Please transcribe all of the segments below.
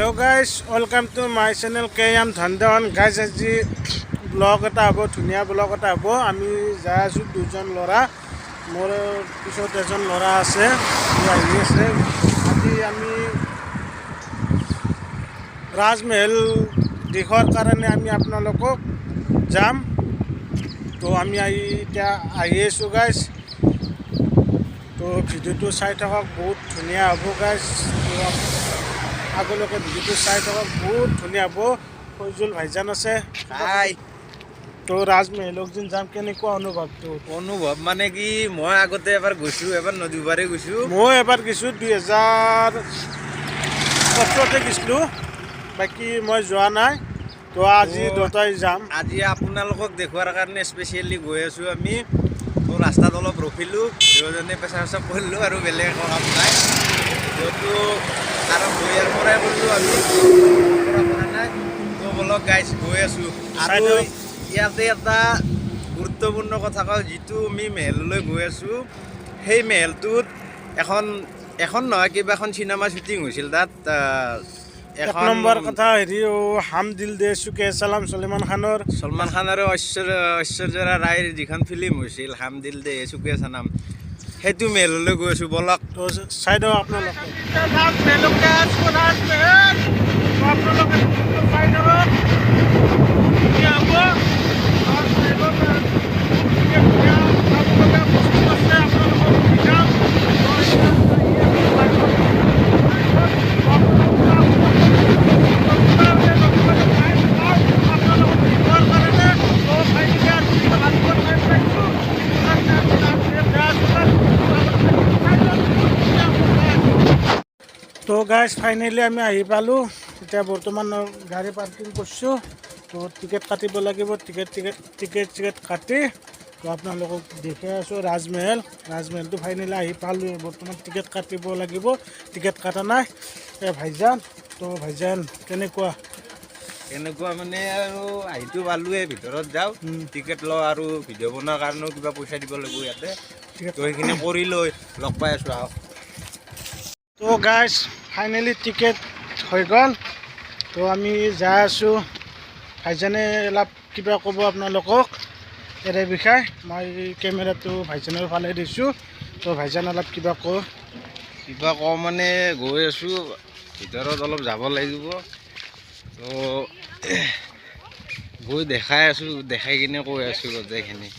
Hello guys, welcome to my channel K M ধনদেৱান। Guys, আজি blog এটা হ'ব, ধুনীয়া ব্লগ এটা হ'ব। আমি যাই আছোঁ দুজন ল'ৰা, মোৰ পিছত এজন ল'ৰা আছে, সি আহি আছে। আজি আমি ৰাজমহল দিশৰ কাৰণে আমি আপোনালোকক যাম। তো আমি আহি এতিয়া আহি আছোঁ গাইজ। তো ভিডিঅ'টো চাই থাকক, বহুত ধুনীয়া হ'ব গাইজ। তো আগলৈকে ভিডিঅ'টো চাই থাকক, বহুত ধুনীয়া হ'ব। ফৈজুল ভাইজান আছে। হাই। তো ৰাজমহলক যেন যাম, কেনেকুৱা অনুভৱটো? অনুভৱ মানে কি, মই আগতে এবাৰ গৈছো, এবাৰ ন দুবাৰেই গৈছো। মই এবাৰ গৈছোঁ, 2017তে গৈছিলোঁ, বাকী মই যোৱা নাই। তো আজি দুটাই যাম। আজি আপোনালোকক দেখুৱাৰ কাৰণে স্পেচিয়েলি গৈ আছো আমি। তো ৰাস্তাত অলপ ৰখিলোঁ, দুয়োজনে পেচাব চেচাব কৰিলোঁ আৰু বেলেগ একো কাম নাই। ভিডিঅ'টো আৰম্ভ ইয়াৰ পৰাই কৰিলোঁ, আমি পৰা কৰা নাই। তো বলক গাইছ, গৈ আছোঁ। আৰু চাই থাকক। ইয়াতে এটা গুৰুত্বপূৰ্ণ কথা কওঁ, যিটো আমি মেহেললৈ গৈ আছোঁ, সেই মেহেলটোত এখন এখন নহয়, কিবাখন চিনেমা শ্বুটিং হৈছিল তাত। এক নম্বৰ কথা হেৰি, অ' হাম দিল দে চুকে চালাম, সলমান খানৰ। সলমান খান আৰু ঐশ্বৰ্য ৰায়ৰ যিখন ফিল্ম হৈছিল হাম দিল দে চুকে চানাম, সেইটো মেহেললৈ গৈ আছোঁ, বলক। তো চাই দিয়ক আপোনালোকে ৰাজমহলক যাই আছোঁ, ৰাজমহল। তো আপোনালোকে চাই থাকক, বহুত ধুনীয়া হ'ব। ৰাজমহলত বহুত ধুনীয়া ধুনীয়া চাব লগা বস্তু আছে, আপোনালোকক দেখাম। তো এতিয়া আহি আছোঁ বাইকত। তো আপোনালোকক দেখুৱাৰ কাৰণে। তো ফাইনেলি আজি ৰাতিপুৱা টাইম পাইছোঁ, সেইটো কাৰণে আমি ৰাজমহল যাই আছোঁ। চাই লওক, বহুত ধুনীয়া হ'ব। তো গাইজ, ফাইনেলি আমি আহি পালোঁ। এতিয়া বৰ্তমান গাড়ী পাৰ্কিং কৰিছোঁ। তো টিকেট কাটিব লাগিব। টিকেট চিকেট কাটি তো আপোনালোকক দেখুৱাই আছোঁ ৰাজমহল। ৰাজমহলটো ফাইনেলি আহি পালোঁ। বৰ্তমান টিকেট কাটিব লাগিব, টিকেট কটা নাই। এই ভাইজান, তো ভাইজান, কেনেকুৱা? কেনেকুৱা মানে আৰু আহিতো পালোৱে, ভিতৰত যাওঁ, টিকেট লওঁ আৰু ভিডিঅ' বনোৱাৰ কাৰণেও কিবা পইচা দিব লাগিব ইয়াতে। টিকেট তো সেইখিনি কৰি লৈ লগ পাই আছোঁ, আহক। তো গাইজ, ফাইনেলি টিকেট হৈ গ'ল। তো আমি যাই আছোঁ। ভাইজানে অলপ কিবা ক'ব আপোনালোকক ইয়াৰে বিষয়ে। মই কেমেৰাটো ভাইজানৰ ফালে দিছোঁ। তো ভাইজান, অলপ কিবা কওঁ। কিবা কওঁ মানে গৈ আছোঁ, ভিতৰত অলপ যাব লাগিব। তো গৈ দেখাই আছোঁ, দেখাই কিনে কৈ আছোঁ গোটেইখিনি।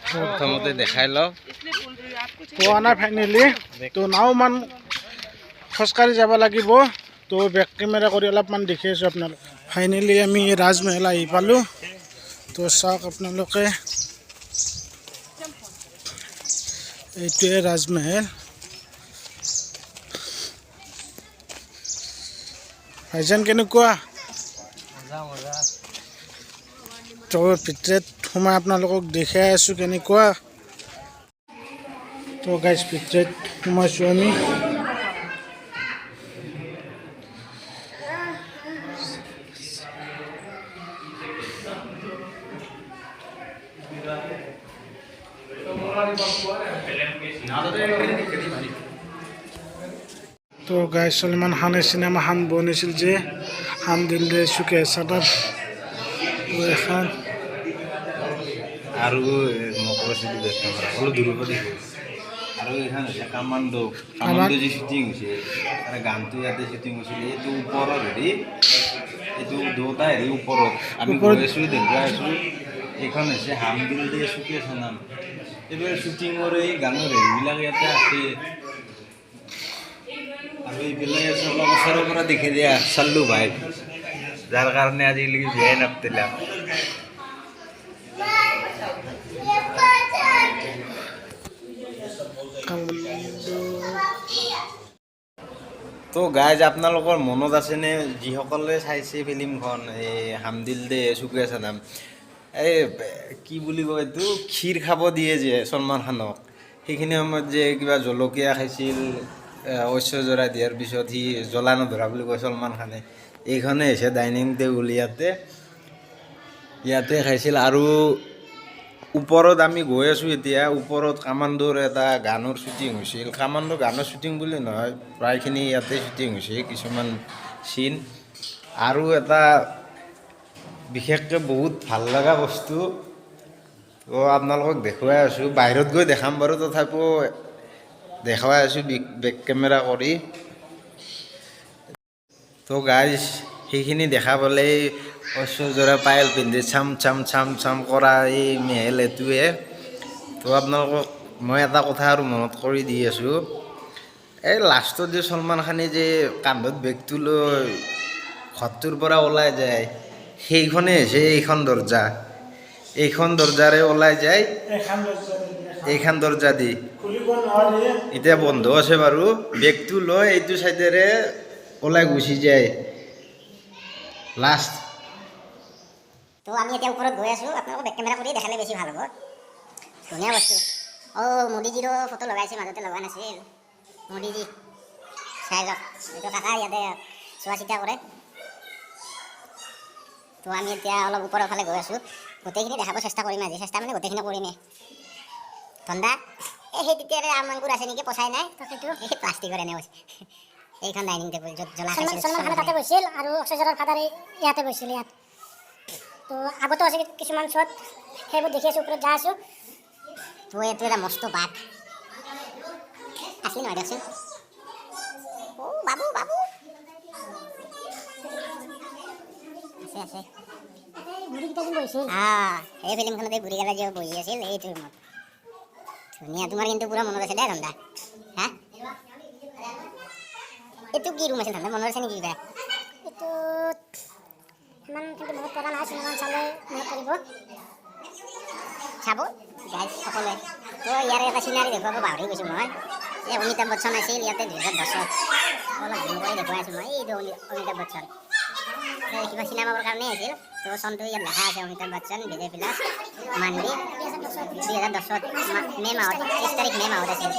প্ৰথমতে দেখাই লওঁ। পোৱা নাই ফাইনেলি। তো নাওমান খোজকাঢ়ি যাব লাগিব। তো বেক কেমেৰা কৰি অলপমান দেখি আছোঁ আপোনালোক। ফাইনেলি আমি ৰাজমহল আহি পালোঁ। তো চাওক আপোনালোকে, এইটোৱে ৰাজমহল। ভাইজান, কেনেকুৱা? তো ভিতৰত সোমাই আপোনালোকক দেখাই আছোঁ কেনেকুৱা। তো গাইজ, ভিতৰত সোমাইছোঁ আমি। তো গাইজ, সলমান খানে চিনেমা খান বনাইছিল যে হাম দিল দে চুকে চাদাৰ, তো এখন আৰু মই কৈছিলোঁ অলপ দূৰৰ পৰা দেখোঁ। আৰু এইখন হৈছে কামাণ্ডো, কামাণ্ডো যি শ্বুটিং হৈছে, তাৰে গানটো ইয়াতে শ্বুটিং হৈছিল। এইটো ওপৰত হেৰি, এইটো দুটা হেৰি ওপৰত আমি ওপৰত- গৈ আছোঁ, দেখুৱাই আছোঁ। এইখন হৈছে হাম দিল দে চুকে চনাম। এইবোৰ শ্বুটিঙৰ এই গানৰ হেৰিবিলাক ইয়াতে আছে। আৰু এইফালে আছে, অলপ ওচৰৰ পৰা দেখি দিয়া, চাল্লু ভাই, যাৰ কাৰণে আজিলৈকে বিয়াই নাপাতিলাম। কামাণ্ডো। তো গাইজ, আপোনালোকৰ মনত আছেনে, যিসকলে চাইছে ফিল্মখন এই হামদিল দে চুকে চানাম, এই কি বুলি কয় এইটো, ক্ষীৰ খাব দিয়ে যে সলমান খানক, সেইখিনি সময়ত যে কিবা জলকীয়া খাইছিল, ঐশ্বৰ্য ৰায় দিয়াৰ পিছত সি জ্বলা নধৰা বুলি কয় সলমান খানে, এইখনে হৈছে ডাইনিং টেবুল। ইয়াতে ইয়াতে খাইছিল। আৰু ওপৰত আমি গৈ আছোঁ এতিয়া। ওপৰত কামাণ্ডোৰ এটা গানৰ শ্বুটিং হৈছিল। কামাণ্ডো গানৰ শ্বুটিং বুলি নহয়, প্ৰায়খিনি ইয়াতে শ্বুটিং হৈছে। কিছুমান চিন। আৰু এটা বিশেষকৈ বহুত ভাল লগা বস্তু তো আপোনালোকক দেখুৱাই আছোঁ, বাহিৰত গৈ দেখাম বাৰু, তথাপিও দেখুৱাই আছোঁ বেক কেমেৰা কৰি। তো গাইজ, সেইখিনি দেখা পালেই ঐশ্বৰ্যৰা পায়েল পিন্ধি চাম চাম চাম চাম কৰা এই মেহেল এইটোৱে। তো আপোনালোকক মই এটা কথা আৰু মনত কৰি দি আছোঁ, এই লাষ্টত যে ছলমান খানে যে কান্ধত বেগটো লৈ ঘৰটোৰ পৰা ওলাই যায়, সেইখনেই হৈছে এইখন দৰ্জা। এইখন দৰ্জাৰে ওলাই যায়, এখন দৰ্জা। এইখন দৰ্জা দি। খুলিব নোৱাৰি। এতিয়া বন্ধ আছে বাৰু। বেগটো লৈ এইটো চাইডেৰে ওলাই গুচি যায় লাষ্ট। তো আমি এতিয়া ওপৰত গৈ আছোঁ। আপোনালোকক বেক কেমেৰা কৰি দেখালে বেছি ভাল হ'ব। ধুনীয়া বস্তু। অ' মোদীজীৰো ফটো লগাইছে, মাজতে লগোৱা নাছিল। মোদীজী চাই লওক। এইটো কাকা ইয়াতে চোৱা চিতা কৰে। তো আমি এতিয়া অলপ ওপৰৰ ফালে গৈ আছোঁ। গোটেইখিনি দেখাব চেষ্টা কৰিম আজি। চেষ্টা মানে গোটেইখিনি কৰিমেই। ধন্দা, এই সেই তেতিয়াৰে আম আংকুৰ আছে নেকি, পচাই নাই। তাকেতো। এই প্লাষ্টিকৰ এনে কৈছে। এইখন ডাইনিং টেবুল য'ত জ্বলা সলমান খাইছিল। সলমান খানে তাতে বহিছিল আৰু ঐশ্বৰ্যৰ ফাদাৰে ইয়াতে বহিছিল ইয়াত। তো আগতো আছে কিছুমান শ্বট, সেইবোৰ দেখি আছোঁ, ওপৰত যাই আছোঁ। তো এইটো এটা মস্ত বাঘ আছলি নহয় দিয়কচোন। অ' বাবু বাবু আছে আছে। বুঢ়ীকেইটা যেন বহিছিল। এই ফিল্মখনতে বুঢ়ীগালা যে বহি আছিল এইটো ৰুমত। ধুনীয়া। তোমাৰ কিন্তু পুৰা মনত আছে দেই ধন্দা। হা, এইটো কি ৰুম আছিল ধন্দা, মনত আছে নেকি কিবা? এইটোত ইমান কিন্তু মনত পৰা নাই, চিনেমা চালে মনত পৰিব। চাব গাইজ সকলোৱে। তো ইয়াৰে এটা চিনাৰী দেখুৱাব পাহৰি গৈছোঁ মই। এই অমিতাভ বচ্চন আছিল ইয়াতে 2010ত। অলপ জুম কৰি দেখুৱাই আছোঁ মই। এইটো অমিতাভ বচ্চন, এই কিবা চিনেমাৰ কাৰণেই আছিল। তো চনটো ইয়াত লেখা আছে, অমিতাভ বচ্চন বিজয় বিলাস মানবী 2010ত মে' মাহত, 30 তাৰিখ মে' মাহত আছিল।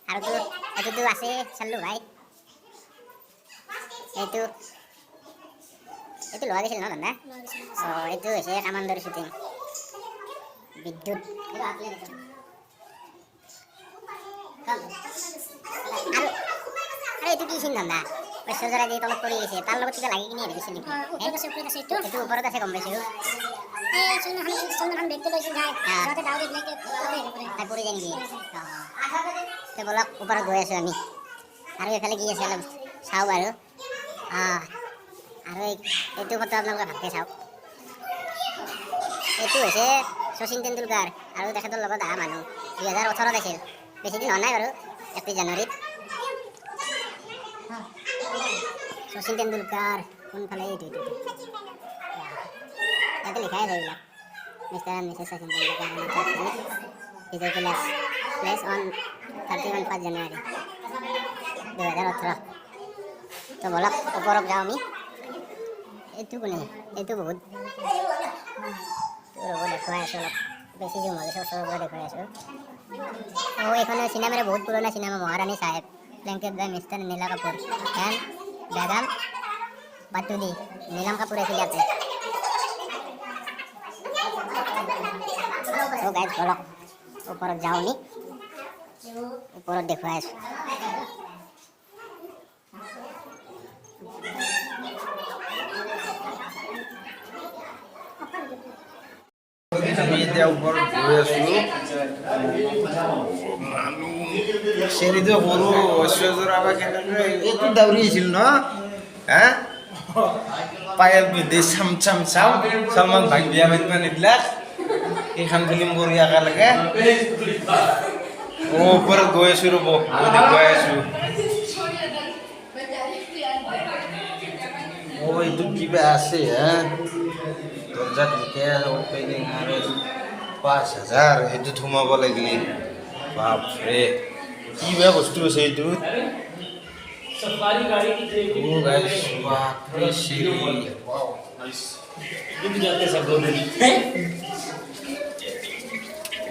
আৰুতো এইটোতো আছে চাল্লু ভাই। এইটো লোৱা গৈছিল ন দাদা? অঁ, এইটো হৈছে কামাণ্ডৰ শ্বুটিং। বিদ্যুৎ আৰু এইটো কি চিন ধন্দা? ঐশ্বৰ্যৰা যে তলত পৰি গৈছে, তাৰ লগত কিবা লাগি কিনে হেৰি গৈছে নেকি? ওপৰত আছে, ওপৰত আছে এইটো। এইটো ওপৰত আছে, গম পাইছোঁ। এই সলমান খান বেগটো লৈছিল যায় যাওঁতে দাউৰি পেলাই তাতে হেৰি কৰে। তাই পৰি যায় নেকি? অঁ, তে ব'লক, ওপৰত গৈ আছোঁ আমি। আৰু এইফালে কি আছে অলপ চাওঁ বাৰু। অঁ, আৰু এইটো ফটো আপোনালোকে ভালকৈ চাওক। এইটো হৈছে শচীন তেণ্ডুলকাৰ আৰু তেখেতৰ লগত অহা মানুহ। 2018ত আছিল, বেছি দিন হোৱা নাই বাৰু, 31 জানুৱাৰীত। শচীন তেণ্ডুলকাৰ কোনফালে? এইটো এইটো এইটো। ইয়াতে লিখাই আছে এইবিলাক, Mr and Mrs Sachin Tendulkar Vijay Palace place on 31 1 January 2018। তো ব'লক, ওপৰত যাওঁ আমি। এইটো কোনে? এইটো বহুত ৰ'ব, দেখুৱাই আছোঁ অলপ বেছি জুম হৈ গৈছে, ওচৰৰ পৰা দেখুৱাই আছোঁ। অঁ, এইখন চিনেমাৰে বহুত পুৰণা cinema Maharani Saheb, blanket by Mister Neela Kapoor and Begum Pataudi. Neelam Kapoor আছিল ইয়াতে। তো গাইজ ব'লক, ওপৰত যাওঁ আমি, ওপৰত দেখুৱাই আছোঁ। আমি এতিয়া ওপৰত গৈ আছোঁ। চেৰিটো সৰু ঐশ্বৰ্যৰ আবা কেনেকৈ এইটো দাউৰি আহিছিল ন? হা, পায়েল পিন্ধি চাম চাম চাম ছলমান ভাইক বিয়া পাতিব নিদিলাক, এইখন ফিল্ম কৰি একেলগে। অ' ওপৰত গৈ আছোঁ, ৰ'ব, মই দেখুৱাই আছোঁ। অ' এইটোত কিবা আছে হা, দৰ্জাত লিখা আছে অপেনিং আৰু 5000। সেইটোত সোমাব লাগিলে বাপৰে কি বেয়া বস্তু আছে এইটোত। অ' গাইছ, বাপৰে চিৰি। रुक जाते सब 2 दिन,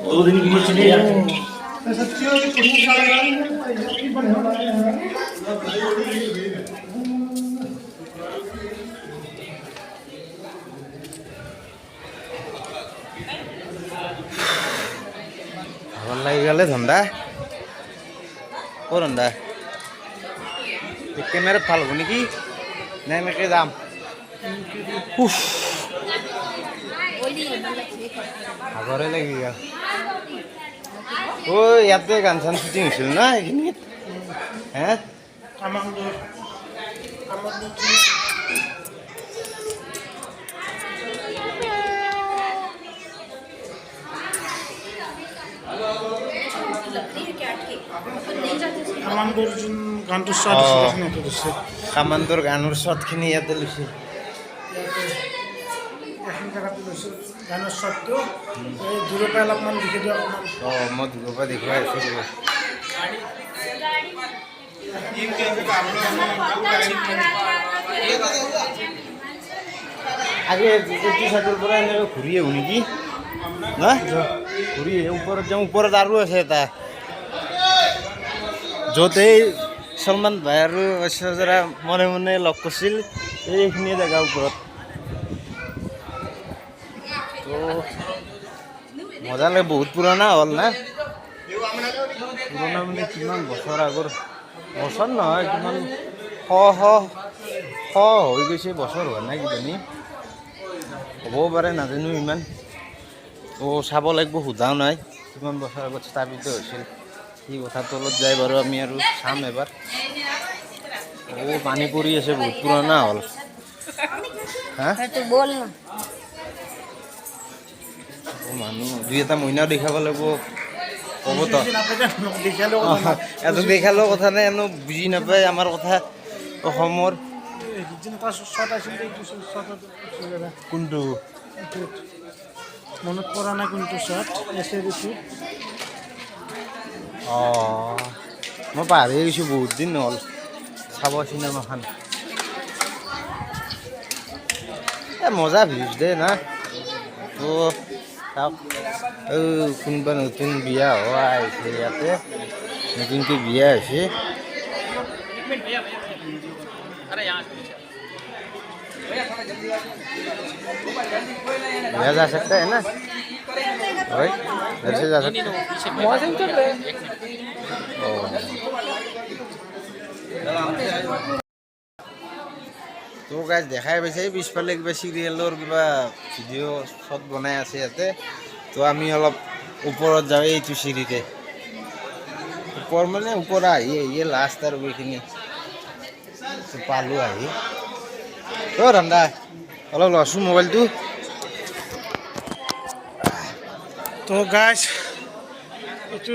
2 दिन के लिए चले जाते। ভাগৰ লাগি গ'লে ধন্দা। ক' ধন্দা, কেমেৰাত ভাল হ'ব নেকি? নে এনেকৈ যাম? উফ, ভাগৰে লাগি গ'ল। অ' ইয়াতে গান চান শ্বুটিং হৈছিল না এইখিনিত? হে। কামাণ্ডোৰ। কামাণ্ডোৰ যোন গানটো শ্বট আছিল, সেইখিনি ইয়াতে লৈছে। কামাণ্ডোৰ গানৰ শ্বটখিনি ইয়াতে লৈছে। এইখিনি জেগাতে লৈছে গানৰ শ্বটটো। এই দূৰৰ পৰা অলপমান দেখি দিয়ক অকণমান। অঁ, মই দূৰৰ পৰা দেখুৱাই আছোঁ ৰ'ব। আগে এইটো চাইডৰ পৰা এনেকৈ ঘূৰি আহোঁ নেকি না? ঘূৰি আহি ওপৰত যাওঁ। ওপৰত আৰু আছে এটা, য'ত এই সলমান ভাই আৰু ঐশ্বৰ্যৰা মনে মনে লগ কৰিছিল, এইখিনি জেগা ওপৰত। তো মজা লাগে। বহুত পুৰণা হ'ল না? পুৰণা মানে কিমান বছৰ আগৰ? বছৰ নহয়, কিমান শ শ শ হৈ গৈছে। বছৰ হোৱা নাই কিজানি, হ'বও পাৰে, নাজানো ইমান। তো চাব লাগিব, সোধাও নাই কিমান বছৰ আগত স্থাপিত হৈছিল কি কথা। তলত যায় বাৰু আমি আৰু চাম এবাৰ। অ', পানী পৰি আছে। বহুত পুৰণা হ'ল। হা। বল না। অ' মানুহ দুই এটা মইনাও দেখাব লাগিব, ক'ব তো। দেখিয়ালেও কথা নাই। এটো দেখালেও কথা নাই, এনো বুজি নাপায় আমাৰ কথা অসমৰ। যিটো এটা শ্বট আছিল, এইটো শ্বটত। কোনটো? এইটোত মনত পৰা নাই কোনটো শ্বট আছে দিছোঁ। অঁ, মই পাহৰি গৈছোঁ, বহুত দিন হ'ল চাব চিনেমাখন। এ মজা ভিউজ দে না। তো চাওক, এই কোনোবা নতুন বিয়া হোৱা আহিছে ইয়াতে, নতুনকৈ বিয়া হৈছে। भैया, जा सकता है ना भाई? घर से जा सकते हैं? वहाँ से उतर रहे हैं। ओ, তো গাইজ, দেখাই পাইছে, এই পিছফালে কিবা চিৰিয়েলৰ কিবা ভিডিঅ' শ্বট বনাই আছে ইয়াতে। তো আমি অলপ ওপৰত যাওঁ, এইটো চিৰিতে ওপৰ, মানে ওপৰ আহি আহিয়ে লাষ্ট আৰু এইখিনি তো পালোঁ আহি। অ' ঠাণ্ডা, অলপ লচোন মোবাইলটো। তো গাইজ, এইটো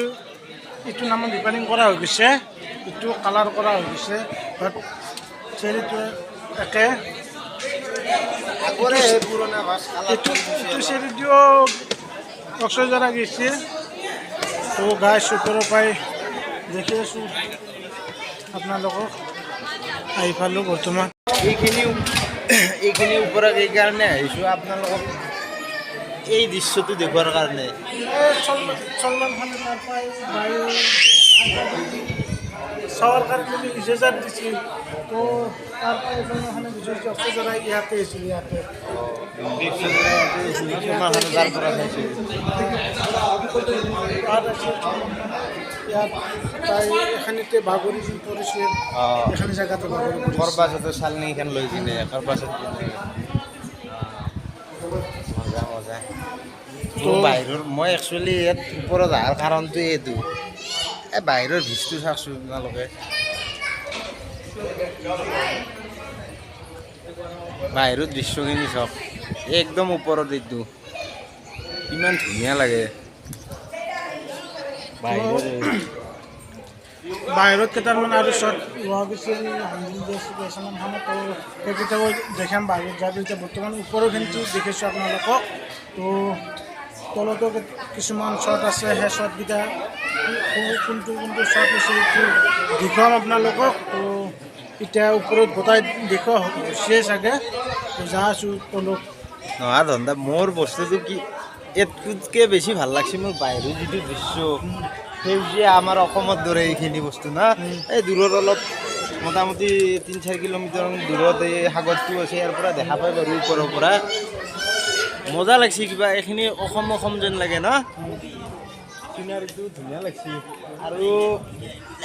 এইটো নামত ৰিপেয়াৰিং কৰা হৈ গৈছে, এইটো কালাৰ কৰা হৈ গৈছে, বাট চেৰিটো একে। আগৰে পুৰণা বাছ। এইটো চেৰি দিও অক্ষয়জৰা গৈছে। তো গাইজ, ওপৰৰ পৰাই দেখি আছোঁ আপোনালোকক, আহি পালোঁ বৰ্তমান। এইখিনি এইখিনি ওপৰত এইকাৰণে আহিছোঁ, আপোনালোকক এই দৃশ্যটো দেখুৱাৰ কাৰণে। এই সলমান খানে তাৰ পৰাই বায়ু চাৱাৰ কাৰণে ইজাজত দিছিল। তো তাৰ পৰাই সলমান খানে বুজিছে অক্ষয়জৰাই ইয়াতে আহিছিল, ইয়াতে। তাৰ পৰা চাইছোঁ। তাত আছিল সলমান খান ইয়াত, তাই এখানিতে বাগৰি যেন পৰিছিল। এখানি জেগাতে বাগৰি পৰিছিল। কৰবা চালনীখন লৈ কিনে কৰবা কিনে। মজা মজা। তো বাহিৰৰ, মই একচুৱেলি ইয়াত ওপৰত অহাৰ কাৰণটোৱে এইটো। এই বাহিৰৰ ভিউজটো চাওকচোন আপোনালোকে। বাহিৰৰ দৃশ্যখিনি চাওক, একদম ওপৰত এইটো ইমান ধুনীয়া লাগে বাহিৰৰ। বাহিৰত কেইটামান আৰু শ্বট লোৱা গৈছিল সলমান খানক, তো সেইকেইটাও দেখাম বাহিৰত যাবি। এতিয়া বৰ্তমান ওপৰৰখিনিতো দেখিছোঁ আপোনালোকক। তো তলতো কিছুমান শ্বট আছে, সেই শ্বটকেইটা কোনটো কোনটো শ্বট আছে সেইটো দেখুৱাম আপোনালোকক। তো এতিয়া ওপৰত গোটাই দেখুওৱা হৈছে চাগে, তো যা আছোঁ তলত। নহয় ধন্দা, মোৰ বস্তুটো কি, এইটোতকৈ বেছি ভাল লাগছে মোৰ বাহিৰৰ যিটো দৃশ্য, সেউজীয়া, আমাৰ অসমৰ দৰে এইখিনি বস্তু না। এই দূৰত অলপ মোটামুটি 3-4 কিলোমিটাৰ দূৰত এই সাগৰটো আছে, ইয়াৰ পৰা দেখা পাই বাৰু ওপৰৰ পৰা। মজা লাগছে কিবা, এইখিনি অসম অসম যেন লাগে ন? চিনাৰীটো ধুনীয়া লাগছে। আৰু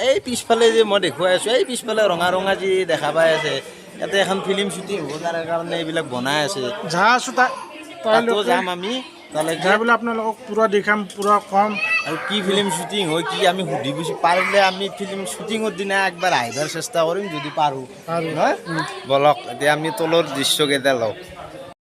এই পিছফালে যে মই দেখুৱাই আছোঁ, এই পিছফালে ৰঙা ৰঙা যি দেখা পাই আছে, ইয়াতে এখন ফিল্ম শ্বুটিং হ'ব, তাৰ কাৰণে এইবিলাক বনাই আছে। যা আছোঁ তাত। তাতো যাম আমি তালৈকে। যাই বোলে আপোনালোকক পূৰা দেখাম, পূৰা কম। আৰু কি ফিল্ম শ্বুটিং হয় কি আমি সুধি পুছি পাৰিলে আমি ফিল্ম শ্বুটিঙৰ দিনা একবাৰ আহিবৰ চেষ্টা কৰিম, যদি পাৰোঁ। পাৰোঁ। নহয়, বলক এতিয়া আমি তলৰ দৃশ্যকেইটা লওঁ।